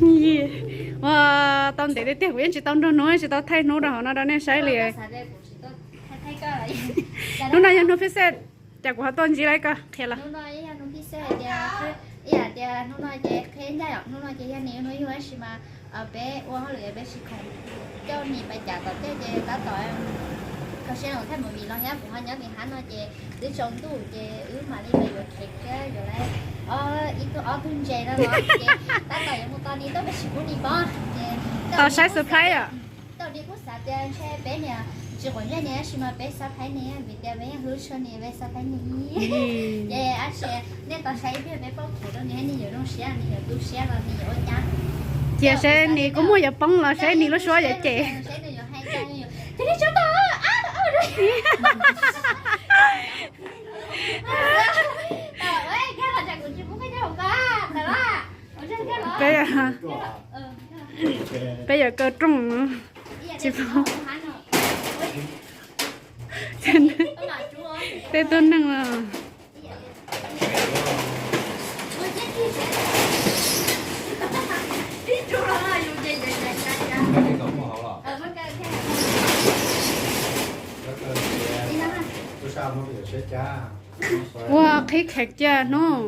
Ua, tau ntev tiag tiag kuv yeej tsis tau nrog hnub, tsis tau thaij hnub rau hauv no rau nej saib li. Hnub no yog hnub pib xej, cas kuv ho tuaj ntsib lawm koj qhia los. Hnub no ces qhia ncaj yom, hnub no ces yog nim hnub yug tab sis mas peb ua hauj lwm peb tsis khoom coj nim pais cas tom tej ces tab tom kho siab los thaij movie los thiab kuv ho nyob tim hab no ces twb tsaus ntuj ces wb mam li los yuav cake thiab yuav lawv ib tug ob tug ntses no los ces tab tom yuav mus tos nim tuaj peb tsis pub nim pom ces tau saib surprise os. Tau nim kuj xav tias ntshe peb niam tsis quav ntsej nim tab sis mas peb surprise nim vim tias peb yeej hlub tshua nim peb surprise nim. Ces ab tsi nej tau saib ib pliag peb paub khev rau nim nim yuav zoo siab nim yuav tu siab los nim yuav ua cas. Cia seb nim kuj muaj yuav poob los seb nim lub suab yuav cem. Peb, peb yuav kaw rooj tsis pom. Tej tug neeg los. Ua qhib khev cia hnub.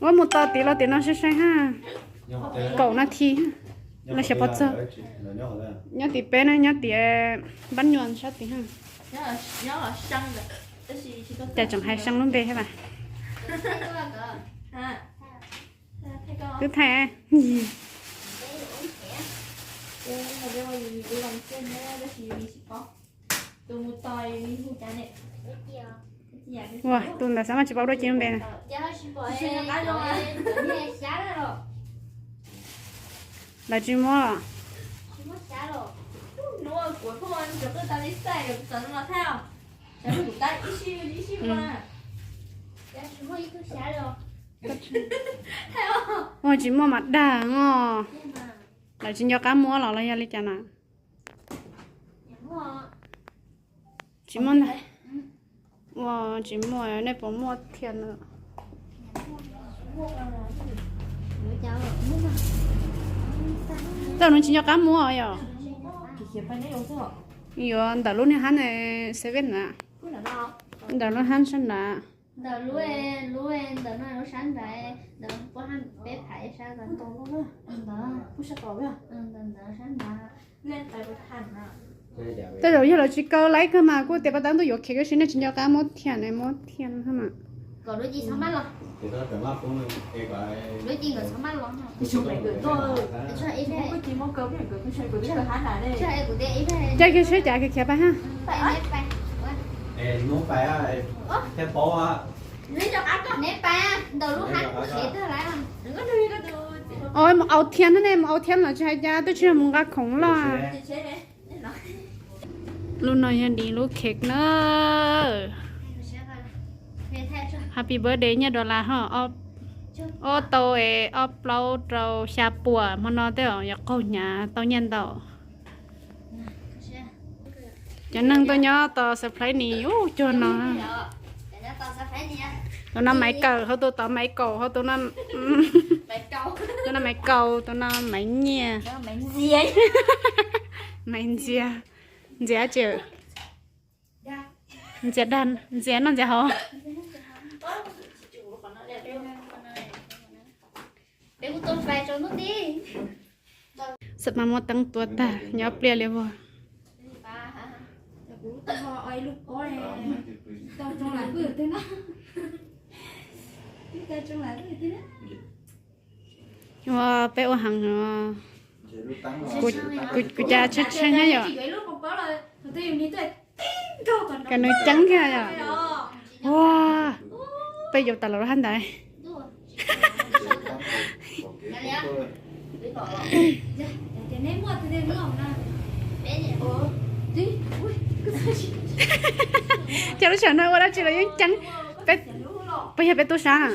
Ua mus tos tim los tim no sai sai ha. Kaum nas this los xyov puas txog. Nyob tim peb na, nyob tim npab nyuam sab tim ha. Cas tseem hais seev lub npe thiab mas. Twb thaij. Ua tus ntawd xav mas tsis paub dua ci lub npe na. Lawv tsis muab. Ua tsis muaj mas dag os. Lawv tsis nco qab muab los los yog li cas na. Tsis muaj ntag. Ua tsis muaj, nej puas muaj thiab na? Tej no tsis nco qab muab yom. Yuav ntawm lub niag hab seven na. Ntawm lub hab sab nrad. Ntawm lub, lub ntawm no lub sab nrad, ntawm peb phav sab ntawd. Tej zaum yog lawv tsis kaw laib kawg mas kuj tias pas tab ntuj yuav khiav kawg si nej tsis nco qab muab thiaj ne muab thiaj na. Caij kiag seb cas khiav khiav pais ha. Mus au thiab ne, mus au thiab no ne, mus au thiab los tsis hais cas twb tsis yog mus nqa khoom loj. Lub no yog nim lub cake na. Happy birthday nyiaj dollar ho. Ob tau es ob plaub rau xya puas hmo no tej zaum yuav qaug hnyav tau nyiaj ntau. Cov neeg tuaj nyob tos surprise nim ub cuag no. Tus no Maiv Kawm, hauv tus tod Maiv Kaum, hauv tus no Maiv Kaus, tus no Maiv Nyiaj. Maiv Ntxias, Ntxias tsi, Ntxias dag, Ntxias noj Ntxias haus. Xab mas muab teeb tua tag nyob pliaj li vog. Ua peb ua heev, kuv cas tsheej tsheej thiab yom. Kom nws ceeb thiab yom. Ua, peb yuav tas los lub hab ntawd. Cas lub sij hawm no ua dab tsi los yeej ceeb. Peb, puas yog peb tub sab?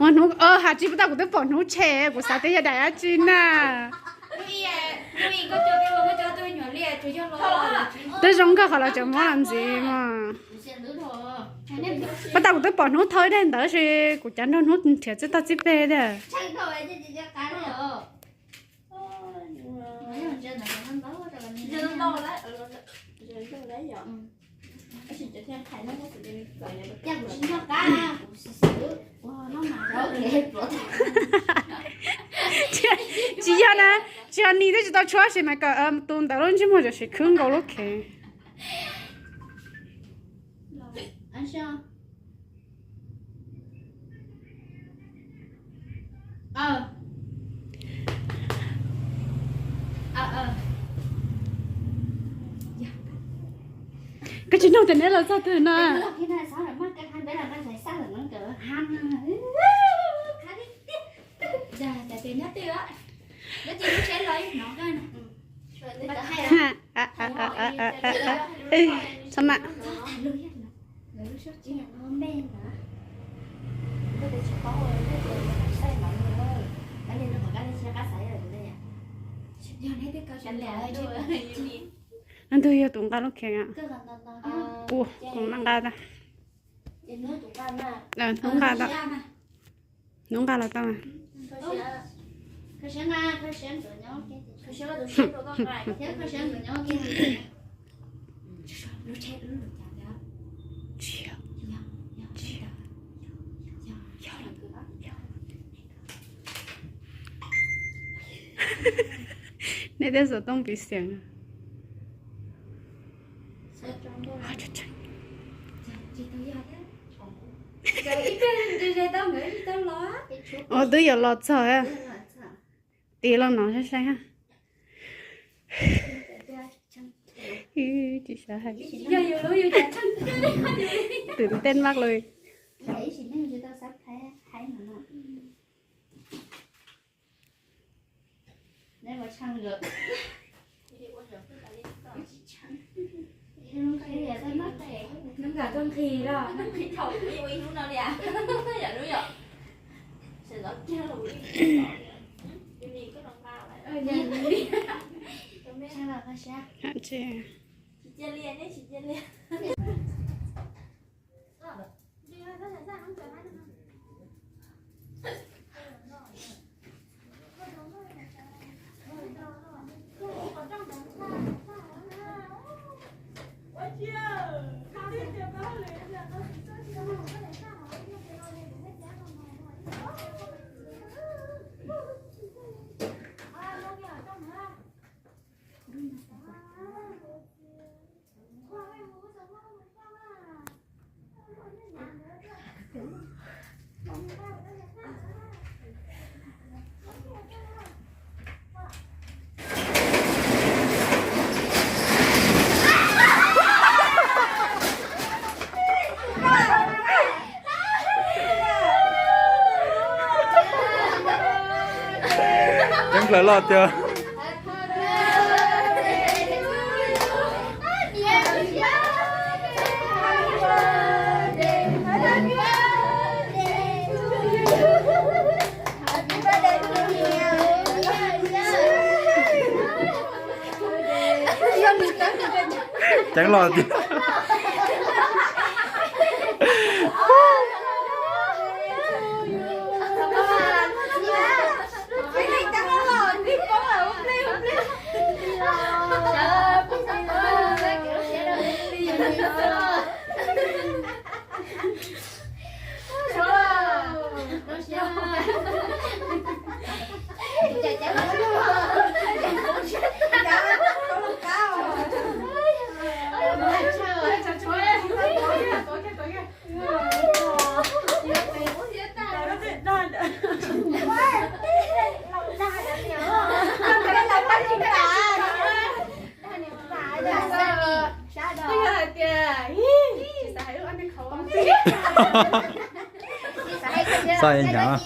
Ua hnub, has tsis pub tau kuv twb pom hnub tshem, kuv xav tias yog daim dab tsi na. Twb zoo nkauj qhov los tseem muab los ntxiv mas. Pas tas kuv twb pom hnub thau ib daim ntawd si, kuv cav nrog hnub nrhiav txij toj txij peg tiag. Tsis yog na, tsis yog nis twb tsis tau tshuab si mas kom tus ntawd lub ntsej muag tam sim khwb nkaus lub khev. Koj tsis nug tias neb los txog twg no? Txhob mam. Leej twg yog tus nqa lub khev? Kuv, kuv mam nqa tau. Hnub nqa tau. Hnub nqa los tau mas. Nej tej xov tooj piv xiam. Ua twb yuav los txog, tiv los no saib saib. Tsis xav hais. Twm ntej maj li. Ceeb plaws loj tiag. Ceeb los tiag. Xav hnyav.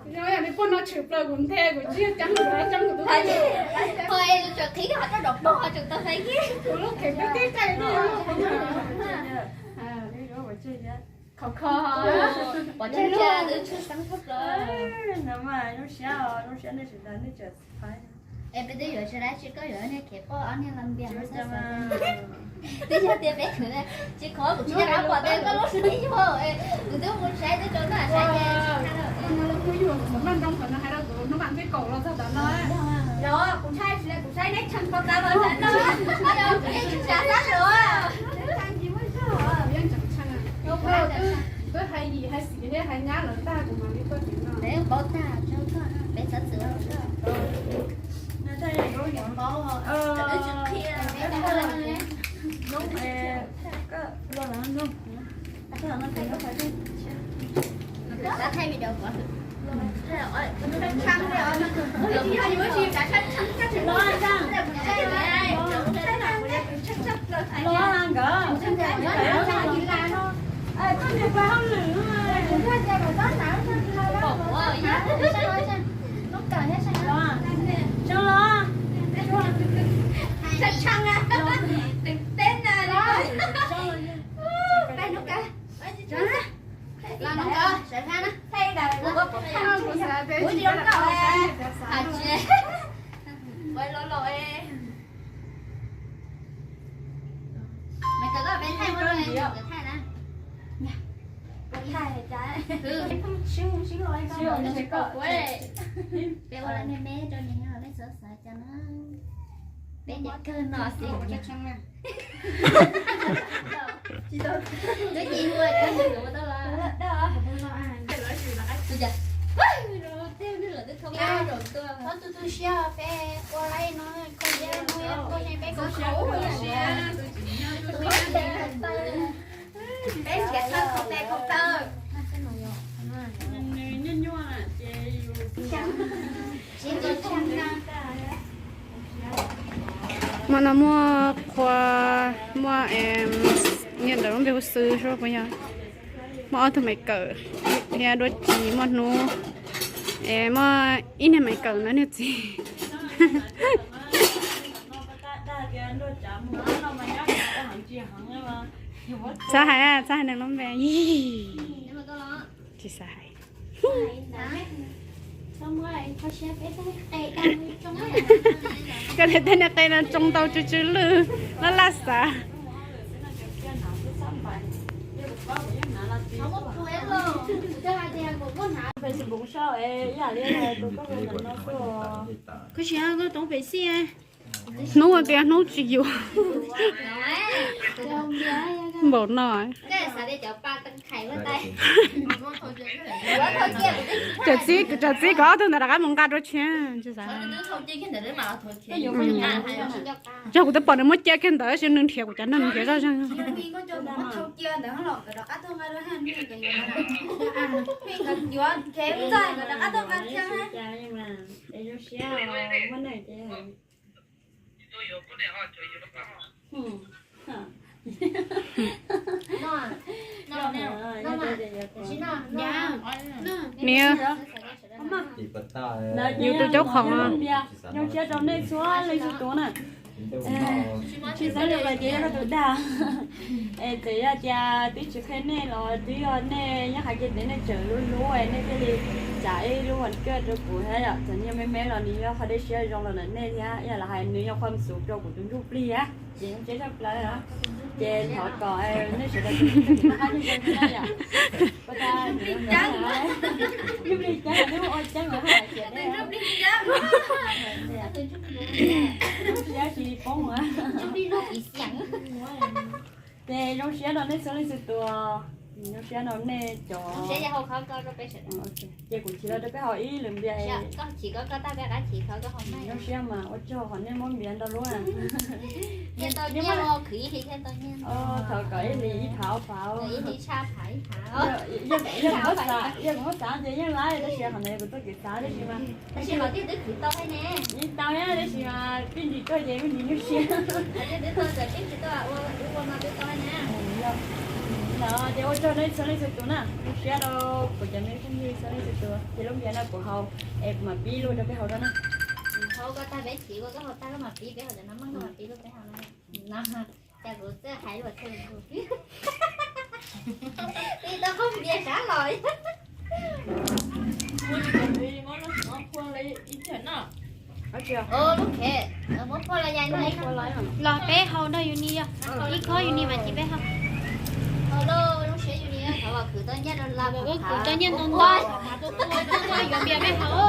Nws poj no tshwm plaws kuv nthe kuv Pog ho tseem tau saib kiag. Kuv lub khev twb tib qe li. Khov kho. Pom tseeb tiag, twb tshwj xeeb thoob plaws. No mas zoo siab, zoo siab nej sawv daws nej tseem surprise. Es peb twb yuav tsis dab tsi, koj yuav niag khev poj ob niag los npias no xwb. Twb yog tias peb tsis khov, kuv tsis nco qab pom tias koj lub sib yuav, kuv twb mus saib twb rau noj saib ces tsis tau. Kuv ntshai tsis li, kuv saib tsis li, kuv saib neb tshee pov tav los ntawm no, kuv yeej tsis xav xav lawm. Twb hais yim hais xim thiab hais nyab lawv tag kuv mam li tuaj tim no. Neb paub tag, peb xav txwv. Peb ua me me rau nws, nej txhob xav cas na. Peb cov kawg no xwb. Twb ci ua cov nws ua tau los. Tus tus siab peb ua laib no, koj yeej ua yeej peb kho siab. Peb nrhiav thawj kho tes kho taw. Hmo no muaj qhua, muaj niag ntawd lub npe hu xwb, puas yog? Muaj ob tug me kawm thiab dua ci, muaj hnub, es muaj ib niag me kawm ntawd niag txiv. Xav hais, xav hais nws lub npe, tsis xav hais. Koj niag tej niag qe no tsoo tau tsw tsw lwj, laj laj xav. Hnub tias hnub tsis yuav npaum no. Cov txiv, cov txiv kom ob tug ntawd rov qab mus nqa dua tshiab. Yog kuv twb pom nws muab cia kiag ntawd, tab sis nws nrhiav kuv cov no nws nrhiav zoj zeeg. Niam, yus tus caub qhoom. Zoo siab rau nej txhua leej txhua tus na. Tsis xav li lawm ces yog koj tus dag. Es txawm yog tias twb tsis qhia nej los twb yog nej nyob hais kiag tias nej tseem hlub hlub es nej thiaj li tsa ib lub vas kawj rau kuv thiab yom. Txawm nws yog me me los nws yog qhov dej siab zoo los ntawm nej thiab. Ib yam li hais nws yog qhov xus rau kuv tus ntsuj plig thiab. Ces zoo siab tshaj plaws os. Ces thov kom nej sawv daws tus ntsuj plig zoo yom. Ntsuj plig cas, ntsuj plig cas, ntsuj plig cas, ntsuj plig cas, ntsuj plig cas tsis poob. Ces zoo siab rau nej txhua leej txhua tus. Zoo siab rau nej cov, ces kuv chim los rau peb haus ib lwm npias. Zoo siab mas ua tsaug qhov nej muab npias ntau lub. Thov kom ib hlis ib phav ob phav. Yog kuv muab xav ces yeej laib, tab sis qhov ntawd kuv tuaj kev xav tab sis mas, tab sis qhov twb khwv tau ne, yeej tau na, tab sis mas pib ntis tuaj ces pib ntis nyuaj siab. Los ces ua tsaug nej txhua leej txhua tus na, zoo siab rau kuv cov me phooj ywg txhua leej txhua tus. Ces lub npias no kuv haus es kuv mam pib lub rau peb haus rau na. Koj tag peb chiv, koj hau tag koj mam pib, peb hau cov no maj koj mam pib lub peb hau no. No, cas kuv txawj hais lus thiaj li kuv pib. Pib tau koj npias sab los. Lub khev, muab phua los yais no, los peb hau no yus ni yog ib khob yus ni mas cia peb hau. Hau lauj, zoo siab yus ni thov khwv tau nyiaj no, khwv tau nyiaj ntau ntau, yuav npias peb hau.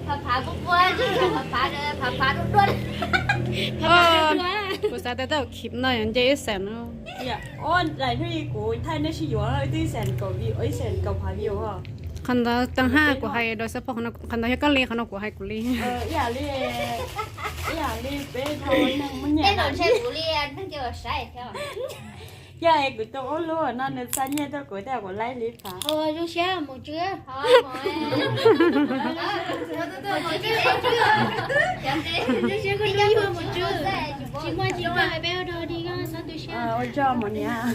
Phav phav pub pub, phav phav, phav phav dua dua. Kuv xav tias tej zaum khib no yog nce ib xees no. Lais hnub ib kuv thaij nej sib yuav twb ib xees kaum view, ib xees kaum phav view. Qhov ntawd tag haj kuv hais rau xab phob, qhov ntawd yog koj li, qhov no kuv hais kuv li. Ib yam li, ib yam li peb dhau neeg muab nyiam. Tej zaum ntshe kuv li neeg ces saib thiab. Yog es kuv tus ub lub no nws xa nyiaj tuaj kuv thiab kuv laib li phav. Zoo siab mus tswv. Zoo siab koj tus ub mus tswv. Tsis muaj tsis muaj peb ua dog dig koj txhob tu siab. Ua tsaug mus niam.